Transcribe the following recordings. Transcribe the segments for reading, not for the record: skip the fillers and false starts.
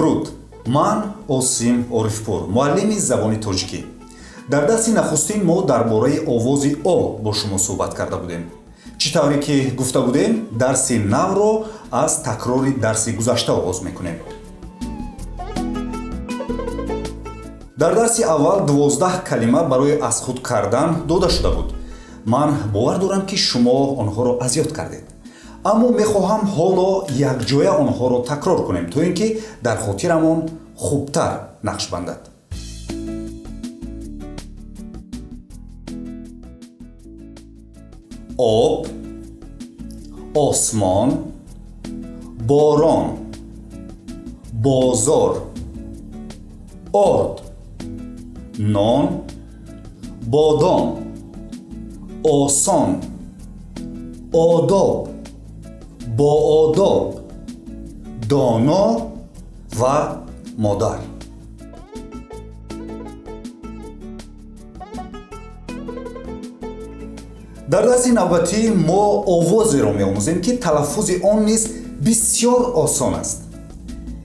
Дуруд, ман Осим Орифпур, муаллими забони тоҷикӣ. Дар дарси нахустин мо дар бораи овози о бо шумо суҳбат карда будем. Чӣ тавре ки гуфта будем, дарси навро аз такрори дарси гузашта оғоз мекунем. Дар дарси аввал 12 калима барои аз худ кардан дода шуда буд. Ман бовар дорам, ки шумо онҳоро аз ёд кардед, аммо мехоҳам ҳоло якҷоя онҳоро такрор кунем, то ин ки дар хотирамон хубтар нақш бандад. Об, осмон, борон, бозор, орд, нон, бодом, осон, одоб, боодоб, доно ва модар. Дар дарси навбатӣ мо овозеро меомӯзем, ки талаффузи он низ бисёр осон аст.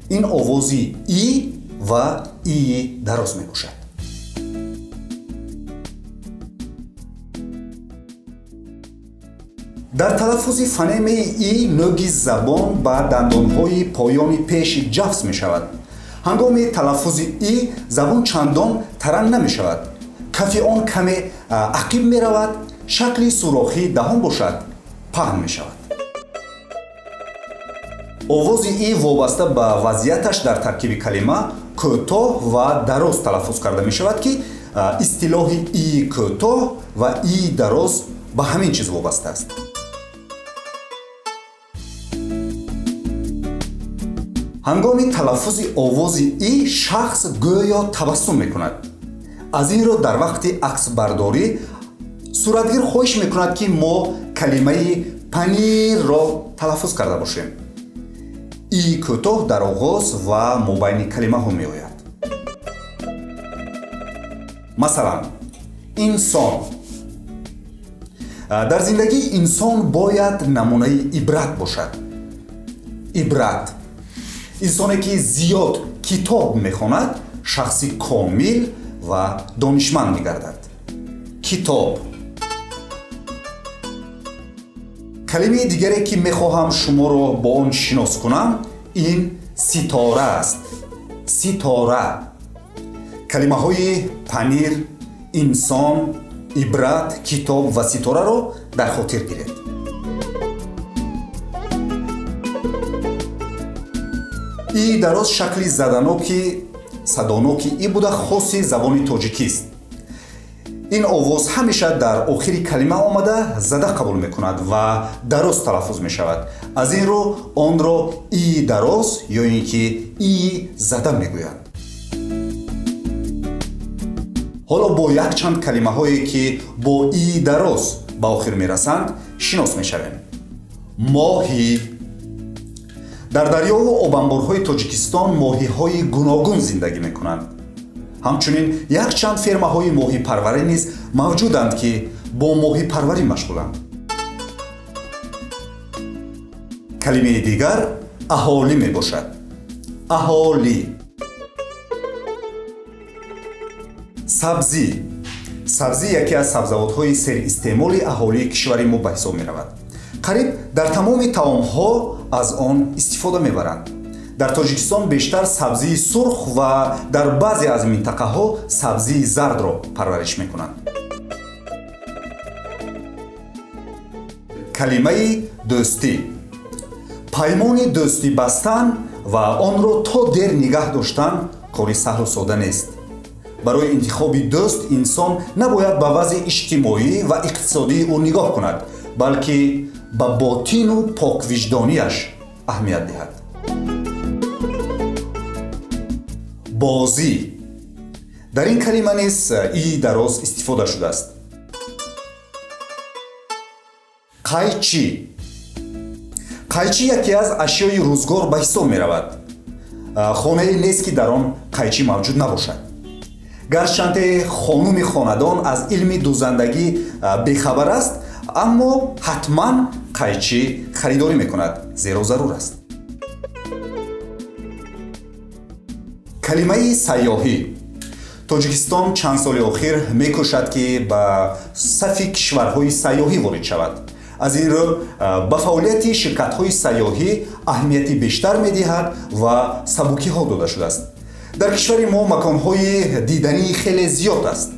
Ин овози и ва ии дароз мебошад. Дар талаффузи фонемаи и нӯги забон ба дандонҳои поёни пеши ҷафс мешавад. Ҳангоми талаффузи и забон чандон таранг намешавад, кафи он каме ақиб меравад, шакли сурохии даҳон бошад, паҳн мешавад. Овози и вобаста ба вазъияташ дар таркиби калима кӯтоҳ ва дароз талаффуз карда мешавад, ки истилоҳи ии кӯтоҳ ва ии дароз ба ҳамин чиз вобаста аст. Ҳангоми талаффузи овози и шахс гӯё табассум мекунад. Аз ин рӯ дар вақти аксбардорӣ суратгир хоҳиш мекунад, ки мо калимаи панирро талаффуз карда бошем. И кӯтоҳ дар оғоз ва мобайни калимаҳо меояд. Масалан, инсон. Дар зиндагӣ инсон бояд намунаи ибрат бошад. Ибрат. Инсоне ки зиёд китоб мехонад, шахси комил ва донишманд мегардад. Китоб. Калимаи дигаре, ки мехоҳам шуморо бо он шинос кунам, ин ситора аст. Ситора. Калимаҳои панир, инсон, ибрат, китоб ва ситораро дар хотир гиред. И дароз шакли заданоки садоноки и буда, хоси забони тоҷикист. Ин овоз ҳамеша дар охири калима омада, зада қабул мекунад ва дароз талаффуз мешавад. Аз ин рӯ онро ии дароз ё ин ки ии зада мегӯянд. Ҳоло бо якчанд калимаҳое, ки бо ии дароз ба охир мерасанд, шинос мешавем. Моҳӣ. Дар дарёву обанборҳои Тоҷикистон моҳиҳои гуногун зиндагӣ мекунанд. Ҳамчунин якчанд фермаҳои моҳипарварӣ низ мавҷуданд, ки бо моҳипарварӣ машғуланд. Калимаи дигар аҳолӣ мебошад. Аҳолӣ. Сабзӣ. Сабзӣ яке аз сабзавотҳои серистеъмоли аҳолии кишвари мо ба ҳисоб меравад. Қариб дар тамоми таомҳо аз он истифода мебаранд. Дар Тоҷикистон бештар сабзии сурх ва дар баъзе аз минтақаҳо сабзии зардро парвариш мекунанд. Калимаи дӯстӣ. Паймони дӯстӣ бастан ва онро то дер нигаҳ доштан кори саҳлу сода нест. Барои интихоби дӯст инсон набояд ба вазъи иҷтимоӣ ва иқтисодии ӯ нигоҳ кунад, балки ба ботину поквиҷдонияш аҳамият диҳад. Бозӣ. Дар ин калима низ и дароз истифода шудааст. Қайчӣ. Қайчӣ яке аз ашёи рӯзгор ба ҳисоб меравад. Хонае нест, ки дар он қайчӣ мавҷуд набошад. Гарчанде хонуми хонадон аз илми дӯзандагӣ бехабар аст, аммо ҳатман қайчӣ харидорӣ мекунад, зеро зарур аст. Калимаи сайёҳӣ. Тоҷикистон чанд соли охир мекӯшад, ки ба сафи кишварҳои сайёҳӣ ворид шавад. Аз ин рӯ ба фаъолияти ширкатҳои сайёҳӣ аҳамияти бештар медиҳад ва сабукиҳо дода шудааст. Дар кишвари мо маконҳои дидании хеле зиёд аст.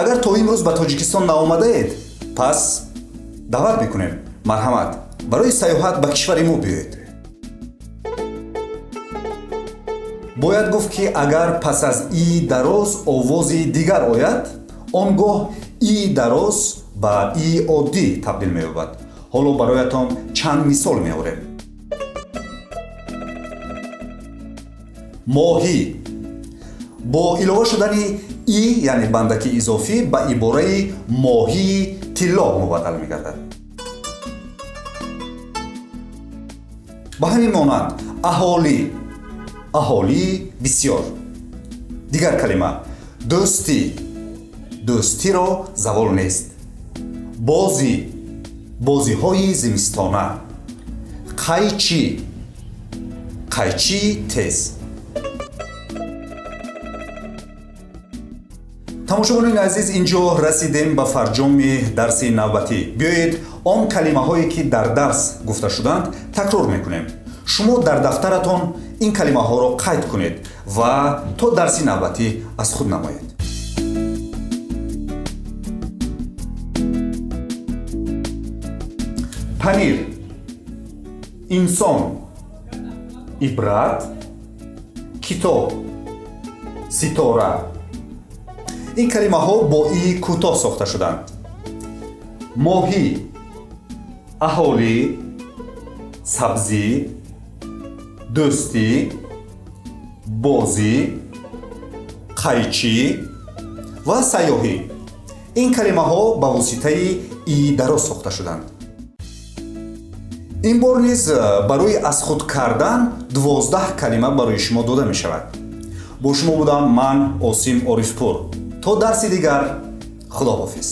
Агар то имрӯз ба Тоҷикистон наомадаед, пас даъват мекунем, марҳамат, барои сайёҳат ба кишвари мо биёед. Бояд гуфт, ки агар пас аз и дароз овози дигар ояд, он гоҳ и дароз ба и оддӣ табдил меёбад. Ҳоло бароятон чанд мисол меорем. Моҳӣ бо илова шудани и, яъне бандаки изофӣ, ба ибораи моҳии тилло мубаддал мегардад. Ба ҳамин монанд аҳолӣ, аҳолии бисёр. Дигар калима дӯстӣ, дӯстиро завол нест. Бозӣ, бозиҳои зимистона. Қайчӣ, қайчии тез. Тамошобинони азиз, инҷо расидем ба фарҷоми дарси навбатӣ. Биёед, он калимаҳое, ки дар дарс гуфта шуданд, такрор мекунем. Шумо дар дафтаратон ин калимаҳоро қайд кунед ва то дарси навбатӣ аз худ намоед. Панир, инсон, ибрат, китоб, ситора. Ин калимаҳо бо и кӯтоҳ сохта шуданд. Моҳӣ, аҳолӣ, сабзӣ, дӯстӣ, бозӣ, қайчӣ ва сайёҳӣ. Ин калимаҳо ба воситаи и дароз сохта шуданд. Ин бор низ барои аз худ кардан 12 калима барои шумо дода мешавад. Бо шумо будам ман, Осим Орифпур. То дарси дигар, худоҳофиз.